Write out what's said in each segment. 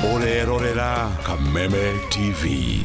Ũrerorera Kameme TV.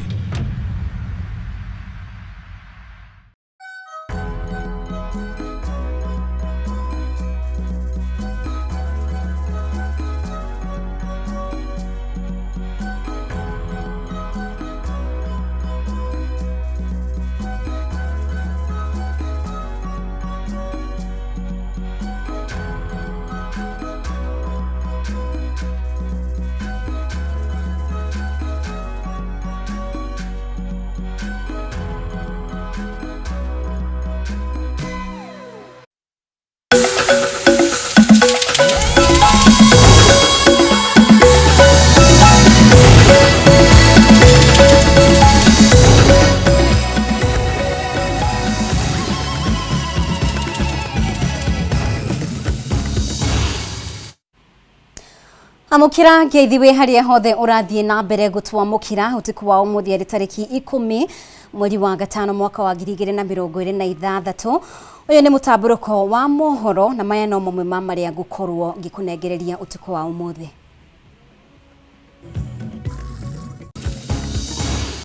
Amũkĩra ngeithi wĩ harĩa hothe ũrathiĩ na mbere gũtwamũkĩra ũtukũ wa ũmũthĩ arĩ tarĩki 10 mweri wa gatano mwaka wa 2026. Ũyũ nĩ mũtambũrũko wa mohoro na maya no mamwe ma marĩa ngũkorwo ngĩkũnengereria ũtukũ wa ũmũthĩ.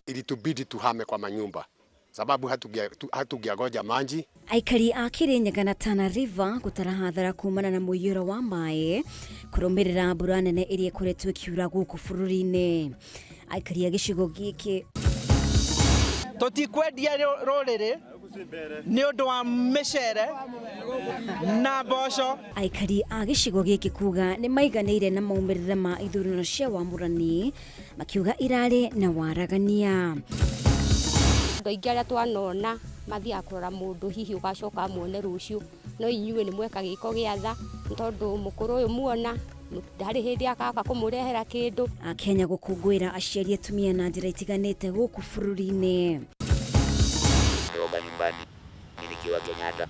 Ilitubidi tuhame kwa manyumba sababu hatungeagoja maji. Aikari a Kirinyaga na Tana River gũtara hathara kumana na mũiyũro wa maĩ kũrũmĩrĩra mbura nene ĩrĩa ĩkoretwo ĩkiura gũkũ bũrũri-inĩ. Aikari a gĩcigo gĩkĩ Tũtikwendia rũrĩrĩ nĩ ũndũ wa mĩcere na mboco. Aikari a gĩcigo gĩkĩ kuga nĩ maiganĩire na maumĩrĩra ma ithurano cia wamũrani makiuga irarĩ na waragania. Andũ aingĩ arĩa twanona mathiaga kũrora mũndũ hihi ũgacoka amuone rũciũ, no inyuĩ nĩ mweka gĩko gĩa tha nĩ tondũ mũkũrũ ũyũ muona ndarĩ hĩndĩ akaka kũmũrehera kĩndũ. Akenya gũkũngũĩra aciari atumia na njĩra itiganĩte gũkũ bũrũri-inĩ. Toka nyumbani nikiwa Kenyatta,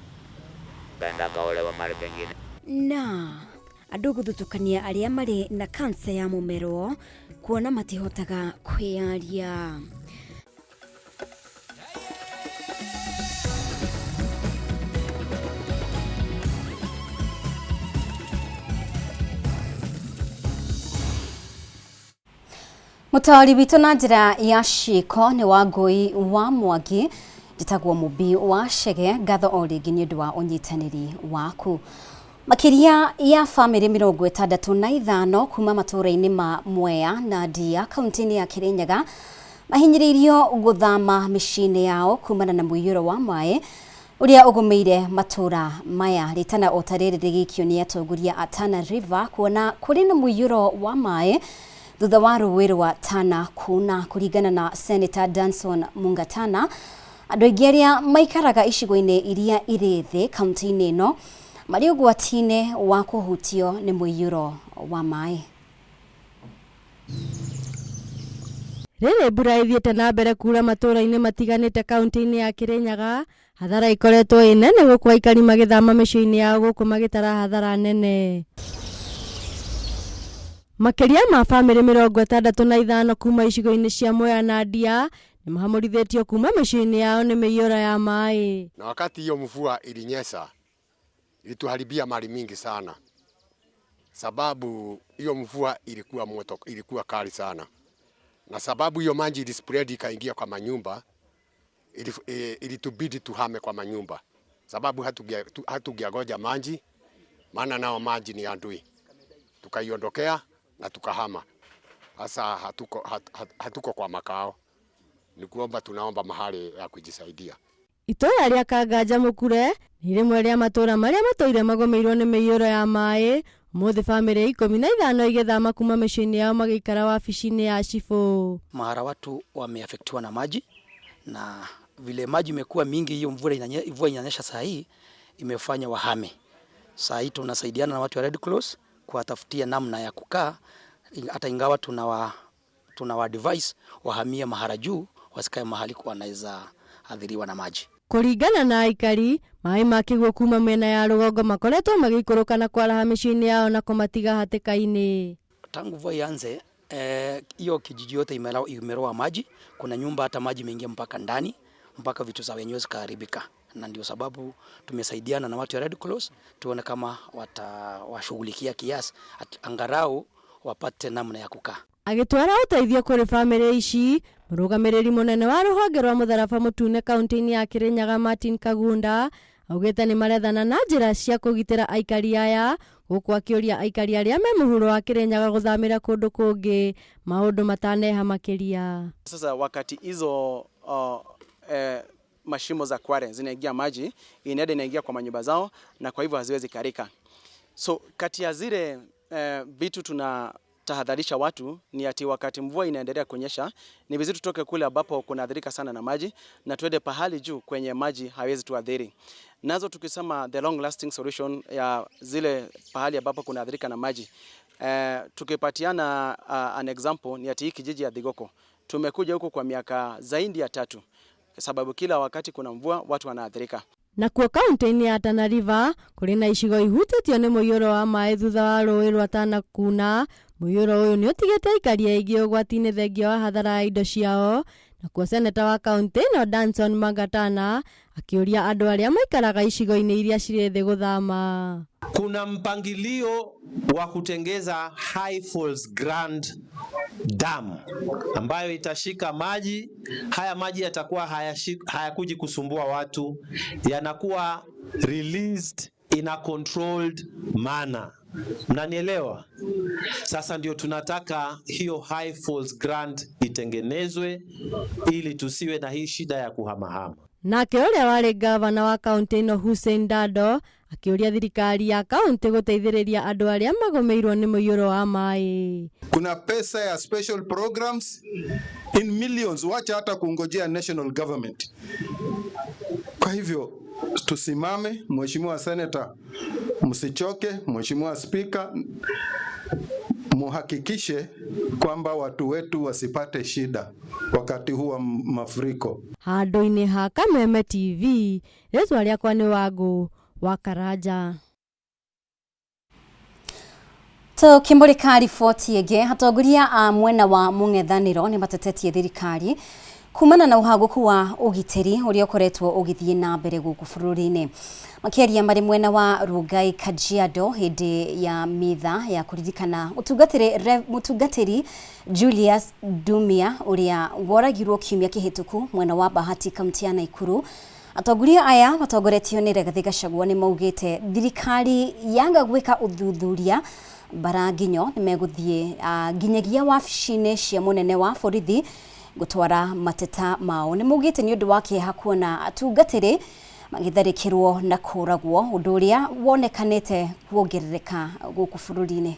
kaenda kaolewa mahali pengine. Na andũ gũthutũkania arĩa marĩ na kansa ya mũmero kuona matihotaga kwĩyaria. Mũtaũri witũ na njĩra ya ciĩko nĩ Wangũi wa Mwangi, njĩtagwo Mũmbi wa Chege. Ngatho o rĩngĩ nĩ ũndũ wa ũnyitanĩri waku. Makĩria ya bamĩrĩ 65 kuma matũũra-inĩ ma Mwea na Ndia kaunti-inĩ ya Kirinyaga mahinyĩrĩirio gũthama mĩciĩ-inĩ yao kumana na mũiyũro wa maĩ ũrĩa ũgũmĩire matũũra maya. Rĩtana o ta rĩrĩ rĩgĩikio nĩ atongoria a Tana River kuona kũrĩ na mũiyũro wa maĩ thutha wa rũĩ rwa Tana kuna. Kũringana na Senator Danson Mungatana, andũ aingĩ arĩa maikaraga icigo-inĩ iria irĩ thĩ kaunti-inĩ ĩno marĩ ũgwati-inĩ wa kũhutio nĩ mũiyũro wa maĩ. Rĩrĩ mbura ĩthiĩte na mbere kura matũũra-inĩ matiganĩte kaunti-inĩ ya Kirinyaga, hathara ikoretwo ĩ nene gũkũ aikari magĩthama mĩciĩ-inĩ yao gũkũ magĩtara hathara nene. Makĩria ma bamĩrĩ 65 kuma icigo-inĩ cia Mwea na Ndia nĩ mahamũrithĩtio kuma mĩciĩ-inĩ yao nĩ mĩiyũro ya maĩ. Na wakati hiyo mvua ilinyesha ilituharibia mali mingi sana, sababu hiyo mvua ilikuwa moto, ilikuwa kali sana, na sababu hiyo maji ilispread ikaingia kwa manyumba, ilitubidi tuhame kwa manyumba sababu hatungeagoja maji, maana nao maji ni adui. Tukaiondokea na tukahama. Sasa hatuko kwa makao, ni kuomba, tunaomba mahali ya kujisaidia. Itũũra rĩa Kanganja Mũkure nĩ rĩmwe rĩa matũũra marĩa matũire magũmĩirwo nĩ mĩiyũro ya maĩ. Ũmũthĩ bamĩrĩ 15 igĩthama kuma mĩciĩ-inĩ yao magĩikara wabici-inĩ ya cibũ. Mahara watu wameafektiwa na maji, na vile maji imekuwa mingi, hiyo mvua inanyesha saa hii imefanya wahame. Saa hii tunasaidiana na watu wa Red Cross kuwatafutia namna ya kukaa, hata ingawa tunawa advise wahamie mahara juu, wasikae mahali kwa wanaweza athiriwa na maji. Kũringana na aikari, maĩ ma kĩguũ kuma mĩena ya rũgongo makoretwo magĩikũrũka na kwaraha mĩciĩ-inĩ yao na kũmatiga hatĩka-inĩ. Tangu mvua ianze, hiyo kijiji yote imeroa maji. Kuna nyumba hata maji imeingia mpaka ndani, mpaka vitu za wenyewe zikaharibika. Na ndio sababu tumesaidiana na watu wa Red Cross tuone kama watawashughulikia kiasi, angalau wapate namna ya kukaa. Agĩtwara ũteithio kũrĩ bamĩrĩ ici, mũrũgamĩrĩri mũnene wa rũhonge rwa mũtharaba mũtune kaunti-inĩ ya Kirinyaga Martin Kagunda augĩte nĩ marethana na njĩra cia kũgitĩra aikari aya, gũkũ akĩũria aikari arĩa me mũhuro wa Kirinyaga gũthamĩra kũndũ kũngĩ maũndũ mataneha makĩria. Sasa wakati hizo mashimo za kware zinaingia maji, inaenda inaingia kwa manyumba zao na kwa hivyo haziwezi karika. So kati ya zile vitu tuna tahadharisha watu ni ati wakati mvua inaendelea kunyesha ni vizuri tutoke kule ambapo kunaathirika sana na maji na tuende pahali juu kwenye maji hawezi tuadhiri. Nazo tukisema the long lasting solution ya zile pahali ambapo kunaathirika na maji, tukipatiana an example ni ati hii kijiji ya Thigoko tumekuja huko kwa miaka zaidi ya 3 sababu kila wakati kuna mvua watu wanaathirika. Nakuo kaunti-inĩ ya Tana River kũrĩ na icigo ihutĩtio nĩ mũiyũro wa maĩ thutha wa rũĩ rwa Tana kuna. Mũiyũro ũyũ nĩ ũtigĩte aikari aingĩ ũgwati-inĩ thengia wa hathara ya indo ciao. Nakuo seneta wa kaunti ĩno Danson Mungatana akĩũria andũ arĩa maikaraga icigo-inĩ iria cirĩ thĩ gũthama. Kuna mpangilio wa kutengeza High Falls Grand Dam ambayo itashika maji haya. Maji yatakuwa hayakuji kusumbua watu, yanakuwa released in a controlled manner. Mnanielewa? Sasa ndio tunataka hiyo High Falls Grand itengenezwe ili tusiwe na hii shida ya kuhamahama. Nake ũrĩa warĩ gavana wa kaunti ĩno Hussein Dado akĩũria thirikari ya kaunti gũteithĩrĩria andũ arĩa magũmĩirwo nĩ mũiyũro wa maĩ. Kuna pesa ya special programs in millions, wacha hata kungojea national government. Kwa hivyo tusimame, Mheshimiwa Senator, msichoke, Mheshimiwa Speaker, muhakikishe kwamba watu wetu wasipate shida wakati huu wa mafuriko. Handũ-inĩ ha Kameme TV, rĩtwa rĩakwa nĩ Wangũ wa Karanja. Tukimulika riboti ĩngĩ, atongoria a mwena wa mũng'ethanĩro nĩ matetetie thirikari kumana na ũhagũku wa ũgitĩri ũrĩa ũkoretwo ũgĩthiĩ na mbere gũkũ bũrũri-inĩ. Makĩaria marĩ mwena wa Rongai Kajiado hĩndĩ ya mitha ya kũririkana mũtungatĩri Julius Dumia ũrĩa woragirwo kiumia kĩhĩtũku mwena wa Bahati kaunti ya Nakuru. Atongoria aya matongoretio nĩ Rigathi Gachagua nĩ maugĩte thirikari yanga gwĩka ũthuthuria baranginyo nĩ megũthiĩ nginyagia wabici-inĩ cia mũnene wa borithi gũtwara mateta mao. Nĩ maugĩte nĩ ũndũ wa kĩeha kuona atungatĩri magĩtharĩkĩrwo na kũragwo, ũndũ ũrĩa wonekanĩte kuongerereka gũkũ bũrũri-inĩ.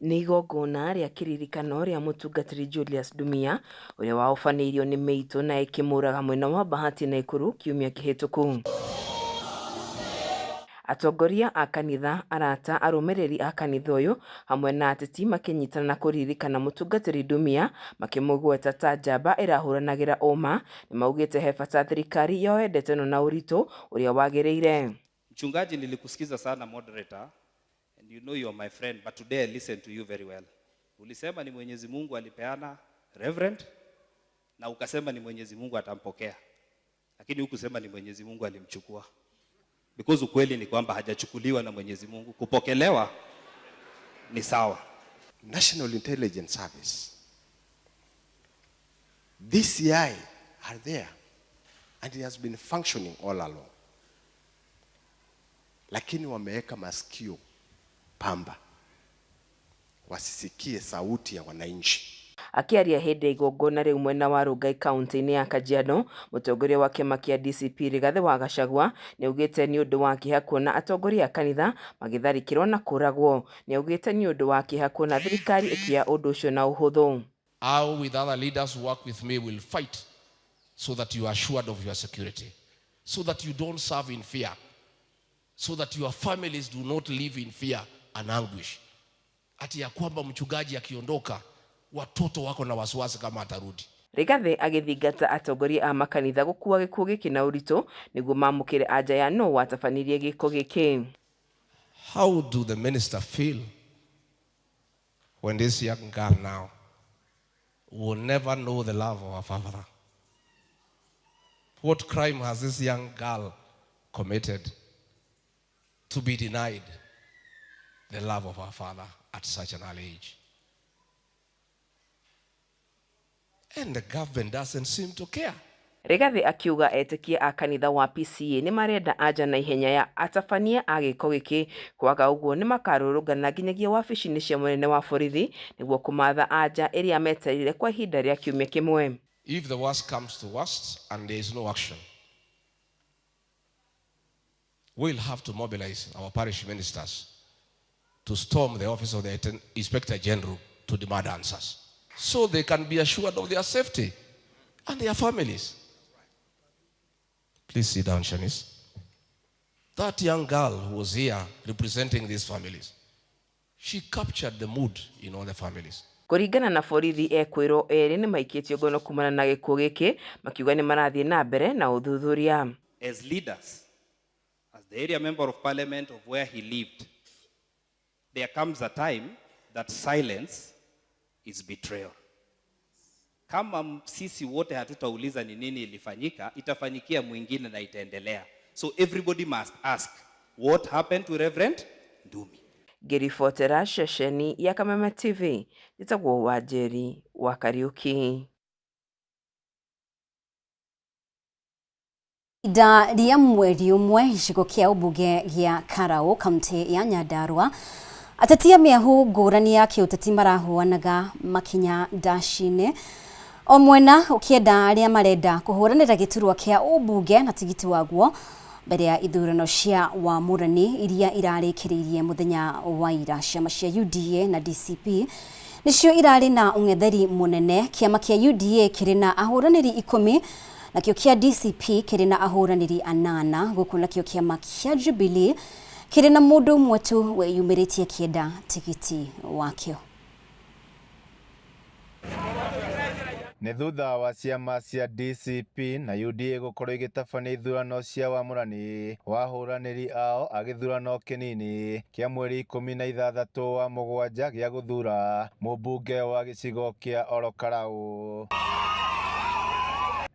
Nĩ igongona rĩa kĩririkano rĩa mũtungatĩri Julius Dumia ũrĩa waobanĩirio nĩ mĩitũ na ĩkĩmũraga mwena wa Bahati Nakuru kiumia kĩhĩtũku. Atongoria a kanitha, arata, arũmĩrĩri a kanitha ũyũ hamwe na ateti makĩnyitana na kũririkana mũtungatĩri Dumia makĩmũgweta ta njamba ĩrahũranagĩra ũma. Nĩmaugĩte he bata thirikari yoe ndeto ĩno na ũritũ ũrĩa wagĩrĩire. Mchungaji, nilikusikiza sana moderator, and you know you are my friend, but today I listened to you very well. Ulisema ni Mwenyezi Mungu alipeana reverend na ukasema ni Mwenyezi Mungu atampokea, lakini hukusema ni Mwenyezi Mungu alimchukua. Because ukweli ni kwamba hajachukuliwa na Mwenyezi Mungu. Kupokelewa ni sawa. National Intelligence Service, DCI are there and it has been functioning all along. Lakini wameweka masikio pamba wasisikie sauti ya wananchi. Akĩaria hĩndĩ ya igongona rĩu mwena wa Rongai kaunti-inĩ ya Kajiado, mũtongoria wa kĩama kĩa DCP Rigathi wa Gachagua nĩaugĩte nĩ ũndũ wa kĩeha kuona atongoria a kanitha magĩtharĩkĩrwo na kũragwo. Nĩaugĩte nĩ ũndũ wa kĩeha kuona thirikari ĩkĩoya ũndũ ũcio na ũhũthũ. I with other leaders who work with me will fight so that you are assured of your security, so that you don't serve in fear, so that your families do not live in fear and anguish. Ati ya kwamba mchungaji akiondoka watoto wako na wasiwasi kama atarudi. Rigathi agĩthingata atongoria a makanitha gũkua gĩkuũ gĩkĩ na ũritũ nĩguo mamũkĩre anja ya nũ watabanirie gĩko gĩkĩ. How do the minister feel when this young girl now will never know the love of her father? What crime has this young girl committed to be denied the love of her father at such an early age. And the government doesn't seem to care. Rigathi akiuga etĩkia a kanitha wa PCEA nĩ marenda anja na ihenya ya atabania a gĩko gĩkĩ, kwaga ũguo nĩ makarũrũngana nginyagia wabici-inĩ cia mũnene wa borithi nĩguo kũmatha anja ĩrĩa metereire kwa ihinda rĩa kiumia kĩmwe. If the worst comes to worst and there is no action, we'll have to mobilize our parish ministers to storm the office of the Inspector General to demand answers, so they can be assured of their safety and their families. Please sit down, Shanice. That young girl who was here representing these families, she captured the mood in all the families. Kũringana na borithi, ekwĩrwo erĩ nĩ maikĩtio ngono kumana na gĩkuũ gĩkĩ, makiuga nĩ marathiĩ na mbere na ũthuthuria. As leaders, as the area member of parliament of where he lived, there comes a time that silence is betrayal. Kama sisi wote hatutauliza ni nini ilifanyika, itafanyikia mwingine na itaendelea. So everybody must ask, what happened to Reverend Ndumi? Ngĩribotera ceceni ya Kameme TV, njĩtagwo Wanjeri wa Kariuki. Ihinda rĩa mweri ũmwe gĩcigo kĩa ũmbunge gĩa Karau, kaunti ya Nyandarua, ateti a mĩahũ ngũrani ya kĩũteti marahuanaga makinya ndaci-inĩ, o mwena ũkĩenda arĩa marenda kũhũranĩra gĩturwa kĩa ũmbunge na tigiti waguo mbere ya ithurano cia wamũrani iria irarĩkĩrĩirie mũthenya wa ira. Ciama cia UDA na DCP nĩcio irarĩ na ũng'etheri mũnene. Kĩama kĩa UDA kĩrĩ na ahũranĩri 10, nakĩo kĩa DCP kĩrĩ na ahũranĩri 8, gũkũ nakĩo kĩama kĩa Jubilee kĩrĩ na mũndũ ũmwe tu wĩyumĩrĩtie kĩenda tigiti wakĩo. Nĩ thutha wa ciama cia DCP na UDA gũkorwo igĩtabania ithurano cia wamũrani wa ahũranĩri ao a gĩthurano kĩnini kĩa mweri 16 wa mũgwanja gĩa gũthura mũmbunge wa gĩcigo kĩa Orokarau.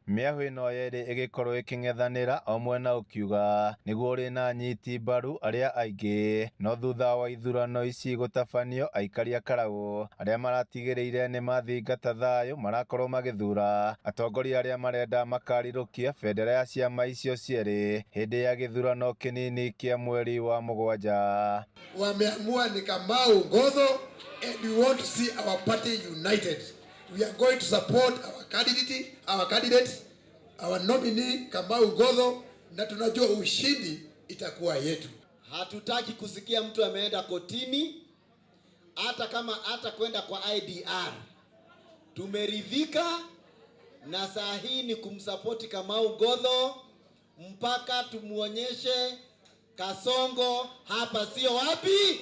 Mĩahũ ĩno yerĩ ĩgĩkorwo ĩkĩng'ethanĩra, o mwena ũkiuga nĩguo ũrĩ na anyiti mbaru arĩa aingĩ. No thutha wa ithurano ici gũtabanio, aikari a Karau arĩa maratigĩrĩire nĩ mathingata thayũ marakorwo magĩthura atongoria arĩa marenda makarirũkia bendera ya ciama icio cierĩ hĩndĩ ya gĩthurano kĩnini kĩa mweri wa mũgwanja. Wameamua ni Kamau Ngotho, and we want to see our party united. We are going to support our candidate, our nominee Kamau Ngotho, na tunajua ushindi itakuwa yetu. Hatutaki kusikia mtu ameenda kotini, hata kama hata kwenda kwa IDR. Tumeridhika na saa hii ni kumsapoti Kamau Ngotho mpaka tumuonyeshe Kasongo hapa sio wapi.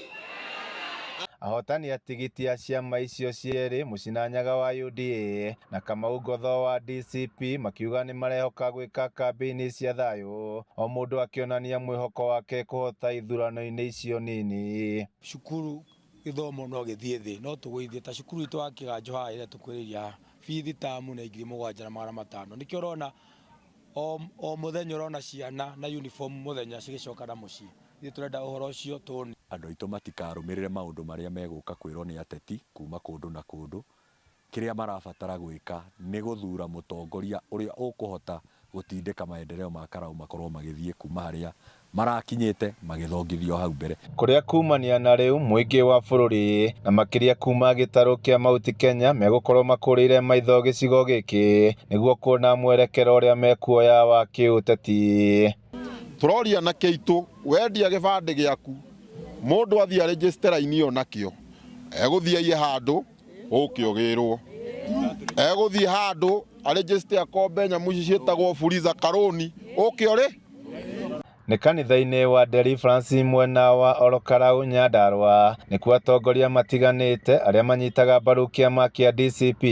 Ahotani a tigiti a ciama icio cierĩ, Mũcinanyaga wa UDA na Kamau Ngotho wa DCP, makiuga nĩ marehoka gwĩka kambĩini cia thayũ, o mũndũ akĩonania mwĩhoko wake kũhota ithurano-inĩ icio nini. Cukuru gĩthomo no gĩthiĩ thĩ, no tũgũithie ta cukuru itũ wa Kĩganjo haha ĩrĩa tũkwĩrĩria haha, bithi tamu nĩ 7500. Nĩkĩo ũrona o mũthenya ũrona ciana na uniform mũthenya cigĩcoka na mũciĩ. Ithuĩ tũrenda ũhoro ũcio tũũne. Andũ aitũ matikarũmĩrĩre maũndũ marĩa megũka kwĩrwo nĩ ateti kuma kũndũ na kũndũ. Kĩrĩa marabatara gwĩka nĩ gũthura mũtongoria ũrĩa ũkũhota gũtindĩka maendeleo ma Karau makorwo magĩthiĩ kuma harĩa marakinyĩte magĩthongithio hau mbere. Kũrĩa kumania na rĩu mũingĩ wa bũrũri na makĩria kuma gĩtarũ kĩa Mount Kenya megũkorwo makũrĩire maitho gĩcigo gĩkĩ nĩguo kuona mwerekero ũrĩa mekuoya wa kĩũteti. Tũroria na kĩitũ, wendia gĩbandĩ gĩaku, mũndũ athiĩ aregister raini ĩyo nakĩo, egũthiĩ aiye handũ ũke ũgĩrwo, egũthiĩ handũ aregister akombe nyamũ ici ciĩtagwo fuliza karũni ũke ũrĩ. Nĩ kanitha-inĩ wa Deliverance mwena wa Orokarau, Nyandarua, nĩkuo atongoria matiganĩte arĩa manyitaga mbaru kĩama kĩa DCP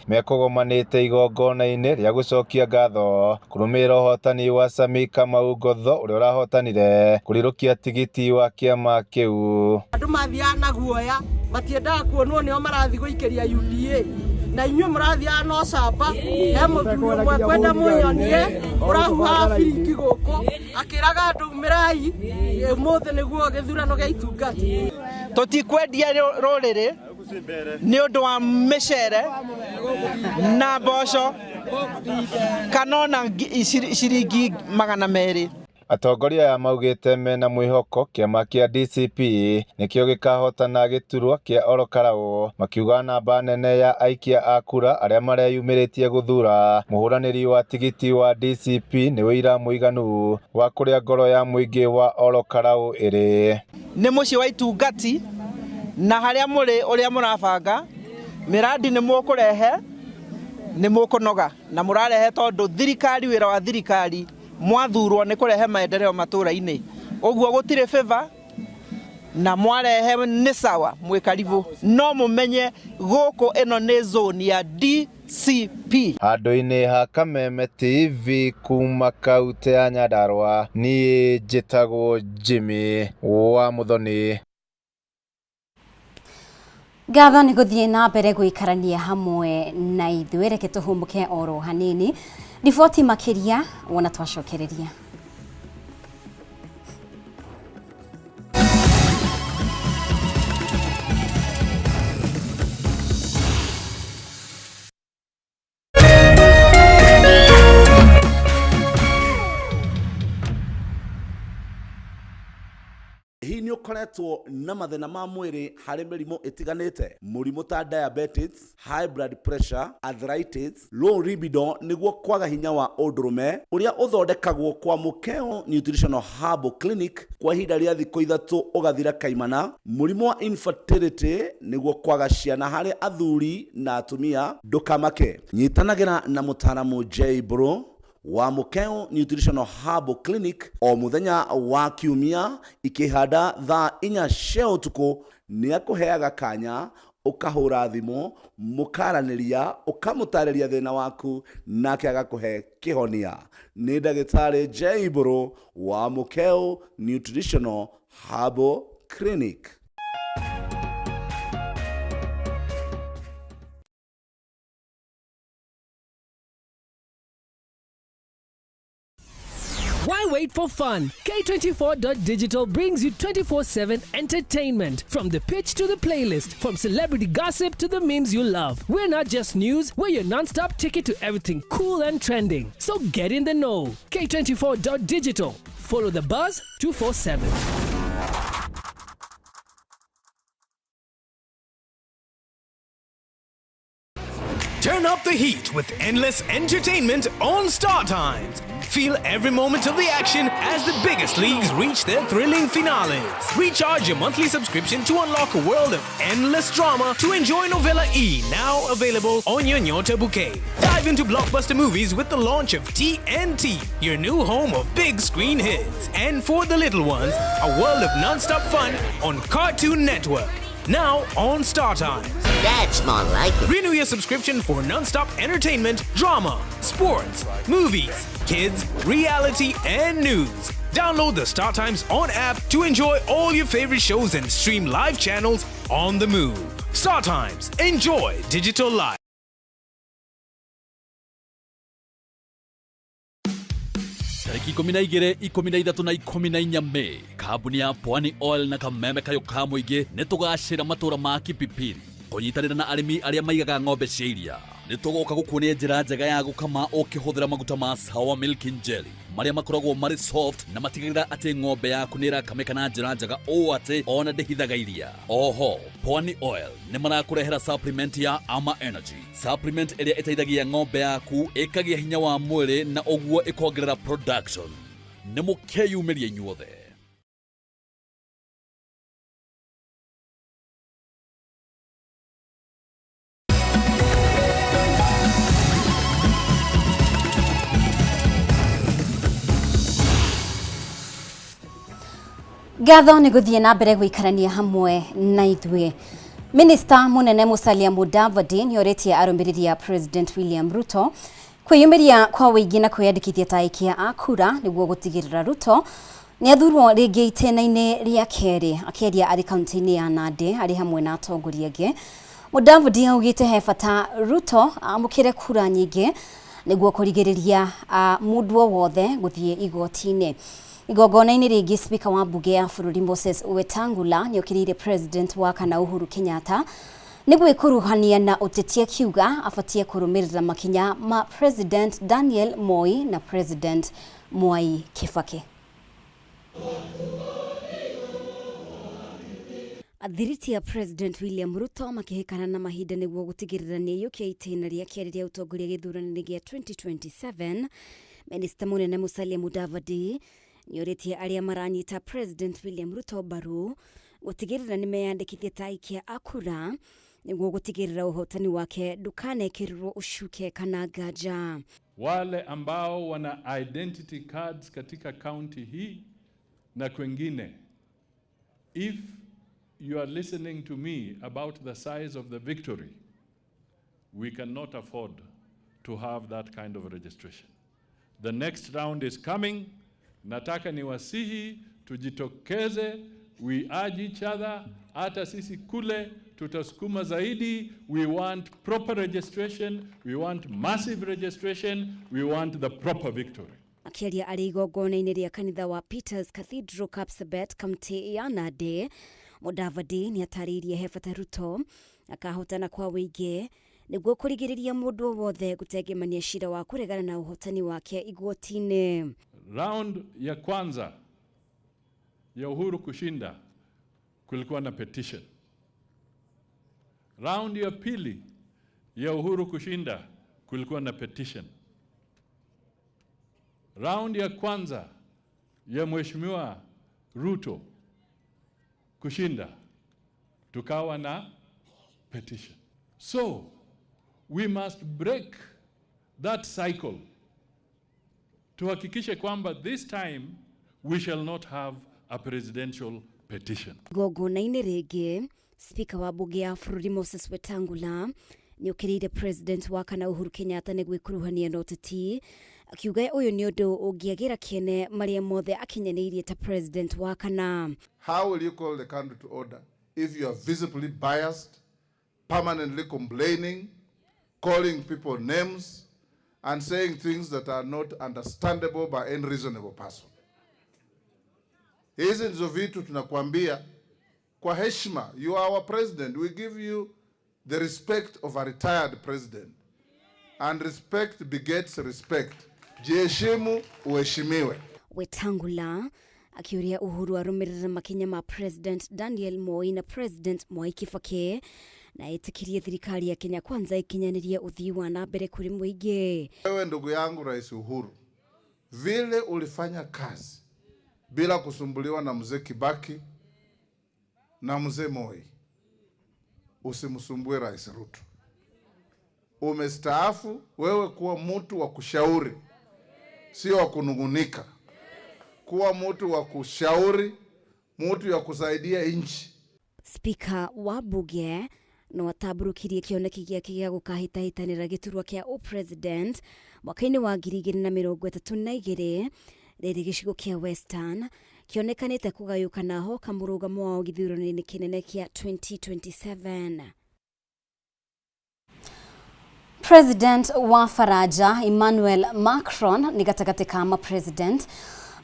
mekũgomanĩte igongona-inĩ rĩa gũcokia ngatho kũrũmĩrĩra ũhotani wa Sami Kamau Ngotho ũrĩa ũrahotanire kũrirũkia tigiti wa kĩama kĩu. Andũ mathiaga na guoya, matiendaga kuonwo nĩo marathiĩ gũikĩria UDA, na inyuĩ mũrathiaga na ũcamba. He mũthuri ũmwe kwenda mũnyonie ũrahuhaga biringi gũkũ akĩraga andũ, umĩrai ũmũthĩ nĩguo gĩthurano gĩa itungati. Tũtikwendia rũrĩrĩ nĩ ũndũ wa mĩcere na mboco kana ona ciringi 200. Atongoria aya maugĩte mena mwĩhoko kĩama kĩa DCP nĩkĩo gĩkahotana gĩturwa kĩa Ol Kalou, makiuga namba nene ya aikia a kura arĩa mareyumĩrĩtie gũthura mũhũranĩri wa tigiti wa DCP nĩ ũira mũiganu wa kũrĩa ngoro ya mũingĩ wa Ol Kalou ĩrĩ. Nĩ mũciĩ wa itungati na harĩa mũrĩ ũrĩa mũrabanga mĩrandi nĩ mũkũrehe nĩ mũkũnoga na mũrarehe tondũ thirikari wĩra wa thirikari mwathurwo nĩ kũrehe maendeleo matũra-inĩ ũguo gũtirĩ favor na mwarehe nĩ sawa mwĩ karibu no mũmenye gũkũ ĩno nĩ zone ya DCP. Handũ-inĩ ha Kameme TV kuma kaunti ya Nyandarua, niĩ njĩtagwo Jimmy wa Muthoni. Ngatho nĩ gũthiĩ na mbere gũikarania hamwe na ithuĩ, reke tũhũmũke oro hanini riboti makĩria wona twacokereria. Hihi nĩ ũkoretwo na mathĩna ma mwĩrĩ harĩ mĩrimũ ĩtiganĩte, mũrimũ ta diabetes, high blood pressure, arthritis, low libido nĩguo kwaga hinya wa ũndũrũme ũrĩa ũthondekagwo kwa Mũkeo Nutritional Herbal Clinic kwa ihinda rĩa thikũ 3 ũgathira kaimana, mũrimũ wa infertility nĩguo kwaga ciana harĩ athuri na atumia, ndũkamake, nyitanagĩra na mũtaaramu J Bro wa Mũkeo Nutritional Herbal Clinic o mũthenya wa kiumia ikĩhanda thaa 4 cia ũtukũ nĩ akũheaga kanya ũkahũra thimũ mũkaranĩria ũkamũtarĩria thĩna waku nake agakũhe kĩhonia. Nĩ ndagĩtarĩ J Bro wa Mũkeo Nutritional Herbal Clinic. Why wait for fun? K24.digital brings you 24/7 entertainment. From the pitch to the playlist, from celebrity gossip to the memes you love. We're not just news, we're your non-stop ticket to everything cool and trending. So get in the know. K24.digital. Follow the buzz 247. Turn up the heat with endless entertainment on Star Times. Feel every moment of the action as the biggest leagues reach their thrilling finales. Recharge your monthly subscription to unlock a world of endless drama to enjoy Novella E, now available on your Nyota bouquet. Dive into blockbuster movies with the launch of TNT, your new home of big screen hits. And for the little ones, a world of non-stop fun on Cartoon Network. Now on Star Times. That's more like it. Renew your subscription for non-stop entertainment, drama, sports, movies, kids, reality, and news. Download the Star Times On app to enjoy all your favorite shows and stream live channels on the move. Star Times. Enjoy digital life. Tarĩki 12, 13 na 14 Mei, kambuni ya Pwani Oil na kameme kayo ka mũingĩ nĩ tũgacĩra matũra ma Kipipiri kũnyitanĩra na arĩmi arĩa maigaga ng'ombe cia iria. Nĩ tũgoka gũkuonia njĩra njega ya gũkama ũkĩhũthĩra maguta ma Sawa Milking Jelly marĩa makoragwo marĩ soft na matigagĩrĩra atĩ ng'ombe yaku nĩ ĩrakamĩka na njĩra njega ũũ atĩ ona ndĩhithaga iria. Oho, Pwani Oil nĩ marakũrehera supplement ya Ama Energy, supplement ĩrĩa ĩteithagia ng'ombe yaku ĩkagĩa hinya wa mwĩrĩ na ũguo ĩkongerera production. Nĩ mũkeyumĩria inyuothe. Ngatho nĩ gũthiĩ na mbere gũikarania hamwe na ithuĩ. Minista munene Musalia Mudavadi nĩ orĩtie arũmĩrĩri a President William Ruto kwĩyumĩria kwa wũingĩ na kwĩyandĩkithia ta aikia a kura nĩguo gũtigĩrĩra Ruto nĩ athurwo rĩngĩ itĩna-inĩ rĩa kerĩ. Akĩaria arĩ kaunti-inĩ ya Nandi arĩ hamwe na atongoria angĩ, Mudavadi augĩte he bata Ruto amũkĩre kura nyingĩ nĩguo kũrigĩrĩria mũndũ o wothe gũthiĩ igoti-inĩ. Igongona-inĩ rĩngĩ, Spika wa mbunge ya bũrũri Moses Wetangula nĩokĩrĩire President wa kana Uhuru Kenyatta nĩ gwĩkuruhania na ũteti, akiuga abatie kũrũmĩrĩra makinya ma President Daniel Moi na President Mwai Kibaki. Athiriti ya President William Ruto makĩhĩkana na mahinda nĩguo gũtigĩrĩra nĩ aiyũkia itĩna rĩa kerĩ rĩa ũtongoria gĩthurano-inĩ gĩa 2027. Minista mũnene Musalia Mudavadi nĩorĩtie arĩa maranyita President William Ruto mbaru gũtigĩrĩra nĩ meyandĩkithia ta aikia a kura nĩguo gũtigĩrĩra ũhotani wake ndũkanekĩrĩrwo ũcuke kana nganja. Wale ambao wana identity cards katika county hii na kwengine, if you are listening to me about the size of the victory, we cannot afford to have that kind of registration. The next round is coming. Nataka niwasihi tujitokeze, we urge each other, hata sisi kule tutasukuma zaidi. We want proper registration, we want massive registration, we want the proper victory. Akĩaria arĩ igongona-inĩ rĩa kanitha wa Peters Cathedral, Kapsabet, kaunti ya Nandi, Mudavadi nĩ atarĩirie he bata Ruto akahotana kwa wĩingĩ nĩguo kũrigĩrĩria mũndũ o wothe gũtengemania cira wa kũregana na ũhotani wake igoti-inĩ. Round ya kwanza ya Uhuru kushinda kulikuwa na petition. Round ya pili ya Uhuru kushinda kulikuwa na petition. Round ya kwanza ya Mheshimiwa Ruto kushinda tukawa na petition. So we must break that cycle. Tuhakikishe kwamba this time we shall not have a presidential petition. Igongona-inĩ rĩngĩ, Spika wa mbunge ya bũrũri Moses Wetangula nĩokĩrĩire President wa kana Uhuru Kenyatta nĩ gwĩkuruhania na ũteti, akiuga ũyũ nĩ ũndũ ũngĩagĩra kĩene marĩa mothe akinyanĩirie ta President wa kana. How will you call the country to order if you are visibly biased, permanently complaining, calling people names, and saying things that are not understandable by any reasonable person? Hizi ndizo vitu tunakuambia kwa heshima. You are our president. We give you the respect of a retired president. And respect begets respect. Jiheshimu, uheshimiwe. Wetangula akiuria Uhuru arũmĩrĩre makinya ma President Daniel Moi na President Mwai Kibaki na ĩtĩkĩrie thirikari ya Kenya Kwanza ĩkinyanĩrie ũthii wa na mbere kũrĩ mũingĩ. Wewe ndugu yangu Rais Uhuru, vile ulifanya kazi bila kusumbuliwa na mzee Kibaki na mzee Moi, usimsumbue Rais Ruto. Umestaafu wewe, kuwa mtu wa kushauri, sio wa kunungunika. Kuwa mtu wa kushauri, mtu wa kusaidia nchi. Spika wa mbunge no atambũrũkirie kĩoneki gĩake gĩa gũkahĩtahĩtanĩra gĩturwa kĩa ũpresident mwaka-inĩ wa 2032, rĩrĩ gĩcigo kĩa Western kĩonekanĩte kũgayũkana hoka mũrũgamo wao gĩthurano-inĩ kĩnene kĩa 2027. President wa Faranja Emmanuel Macron nĩ gatagatĩ ka ma-president